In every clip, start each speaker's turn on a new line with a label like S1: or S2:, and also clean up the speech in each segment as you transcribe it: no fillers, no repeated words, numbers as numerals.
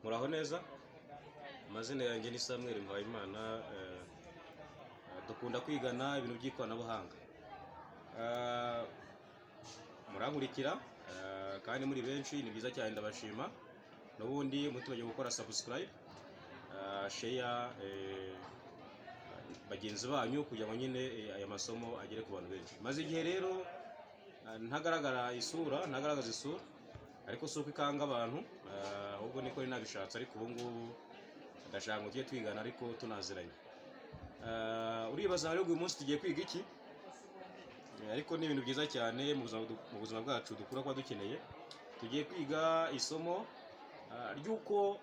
S1: Muraho neza, amazina yanjye ni Samuel Mpayimana. Dukunda kwigana ibintu by'ikoranabuhanga. Murankurikira kandi muri benshi, ni byiza cyane, ndabashima. N'ubundi mutibagirwe gukora subscribe, share bagenzi banyu kugira ngo nyine aya masomo agere ku bantu benshi. Maze igihe rero ntagaragara isura, ntagaragaza isura, ariko si uko ikanga abantu, ahubwo niko nari nabishatse. Ariko ubu ngubu ndashaka ngo tujye twigana ariko tunaziranye. Uribaza rero uyu munsi tugiye kwiga iki? Ariko ni ibintu byiza cyane mu buzima bwacu dukura kuba dukeneye. Tugiye kwiga isomo ry'uko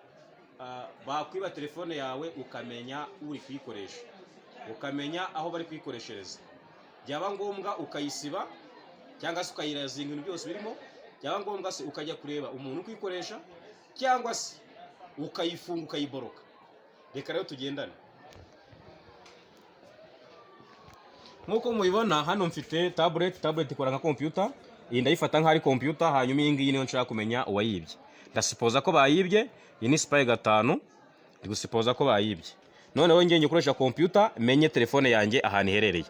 S1: bakwiba telefone yawe, ukamenya uri kuyikoresha, ukamenya aho bari kuyikoreshereza, byaba ngombwa ukayisiba cyangwa se ukayirazinga ibintu byose birimo, byaba ngombwa se ukajya kureba umuntu uri kuyikoresha, cyangwa se ukayifunga, ukayiblocka. Reka rero tugendane. Nk'uko mubibona hano, mfite tablet. Tablet ikora nka computer. Iyi ndayifata nk'aho ari computer. Hanyuma iyi ngiyi niyo nshaka kumenya uwayibye. Ndasupposa ko bayibye. Iyi ni Spark 5, ndi gusupposa ko bayibye. Noneho ngiye gukoresha computer menye telefone yanjye ahantu iherereye.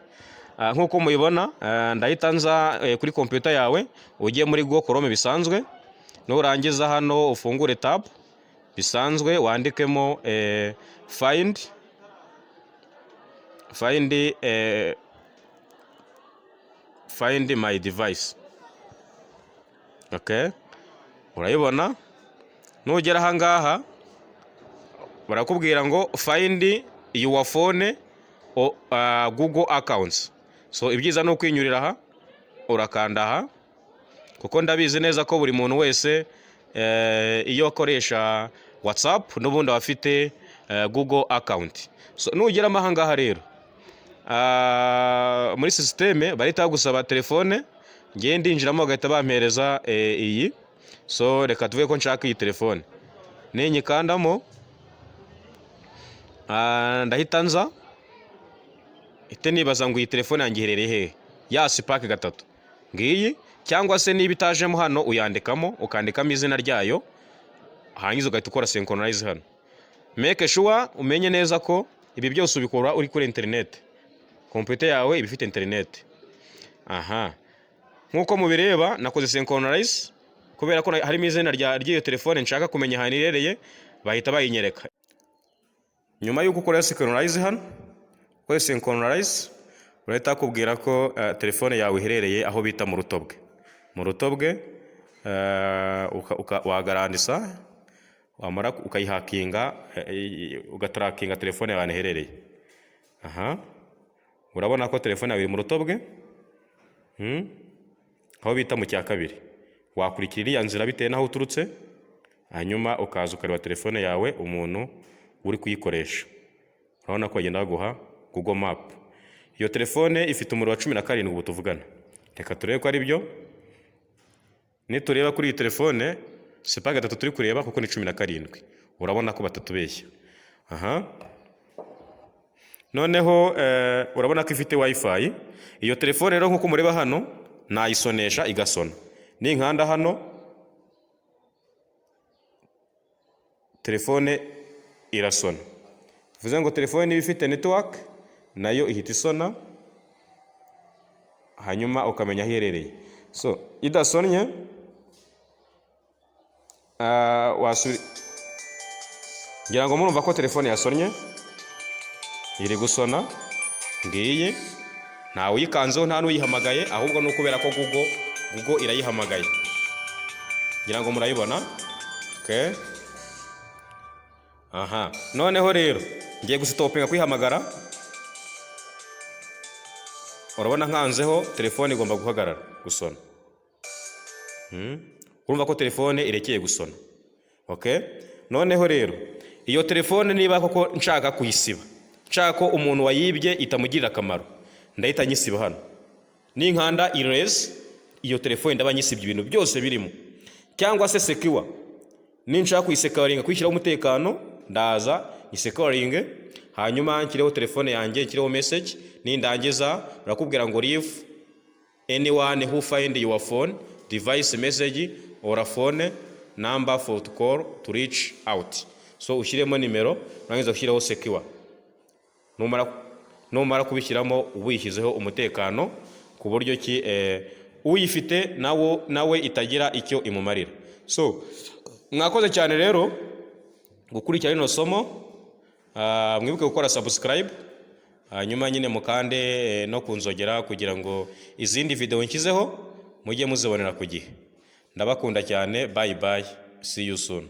S1: Nk'uko mubibona, ndahita nza kuri computer yawe, ujye muri Google Chrome bisanzwe. Nurangiza hano ufungure tab bisanzwe, wandikemo find my device. Okay, urayibona. Nugera ahangaha barakubwira ngo "Find your phone o, Google accounts". So ibyiza ni ukwinyurira aha, urakanda aha, kuko ndabizi neza ko buri muntu wese iyo akoresha WhatsApp n'ubundi aba afite Google account. So nugeramo aha ngaha rero, muri sisiteme bahita bagusaba telefone. Ngiye ndinjiramo, bagahita bampereza iyi. So reka tuvuge ko nshaka iyi telefone. Ninyikandamo, ndahita nza ite nibaza ngo iyi telefone yanjye iherereye hehe? Ya Spark 3 ngiyi, cyangwa se niba itajemo hano uyandikamo, ukandikamo izina ryayo, hanyuma ugahita ukora synchronize hano. Make sure umenye neza ko ibi byose ubikora uri kuri interineti, computer yawe iba ifite interineti. Aha nk'uko mubireba nakoze synchronize kubera ko harimo izina ry'iyo telefone nshaka kumenya ahantu iherereye, bahita bayinyereka. Nyuma y'uko ukora synchronize hano, ukora synchronize, urahita bakubwira ko telefone yawe iherereye aho bita mu Rutobwe. Mu Rutobwe wagarandisa, wamara ukayihackinga, ugatrackinga telefone yawe ahantu iherereye. Aha urabona ko telefone yawe iri mu Rutobwe, aho bita mu cya kabiri. Wakurikira iriya nzira bitewe n'aho uturutse, hanyuma ukaza ukareba telefone yawe, umuntu uri kuyikoresha. Urabona ko bagenda baguha Google Map. Iyo telefone ifite umuriro wa 17 ubu tuvugana. Reka turebe ko ari byo. Nitureba kuri iyi telefone, Spark 3 turi kureba kuko ni 17. Urabona ko batatubeshya. Aha noneho urabona ko ifite WiFi. Iyo telefone rero, nk'uko mureba hano, nayisonesha igasona. Ninkanda hano, telefone irasona. Bivuze ngo telefone niba ifite network nayo ihita isona, hanyuma ukamenya aho iherereye. So idasonnye, ngira ngo murumva ko telefone yasonnye, iri gusona ngiyi. Ntawe uyikanzeho, nta n'uyihamagaye, ahubwo ni ukubera ko Google irayihamagaye. Ngira ngo murayibona. Okay. Aha noneho rero ngiye gustoppinga kuyihamagara. Urabona nkanzeho, telefone igomba guhagarara gusona. Urumva ko telefone irekeye gusona. Okay, noneho rero iyo telefone niba koko nshaka kuyisiba, nshaka ko umuntu wayibye itamugirira akamaro, ndahita nyisiba hano. Ninkanda erase, iyo telefone ndaba nyisibye ibintu byose birimo. Cyangwa se secure, ninshaka kuyisecuringa, kuyishyiraho umutekano, ndaza nyisecuringe, hanyuma nshyireho telefone yanjye, nshyireho message. Nindangiza barakubwira ngo "Leave anyone who find your phone device message or phone number." "Number for to call to reach out". So ushyiremo nimero, urangiza ushyireho "secure". Numara kubishyiramo, uba uyishyizeho umutekano ku buryo ki uyifite nawe itagira icyo imumarira. So mwakoze cyane rero gukurikira rino somo. Mwibuke gukora subscribe, hanyuma nyine mukande no kunzogera kugira ngo izindi video nshyizeho mujye muzibonera ku gihe. Ndabakunda cyane. Bye bye, see you soon.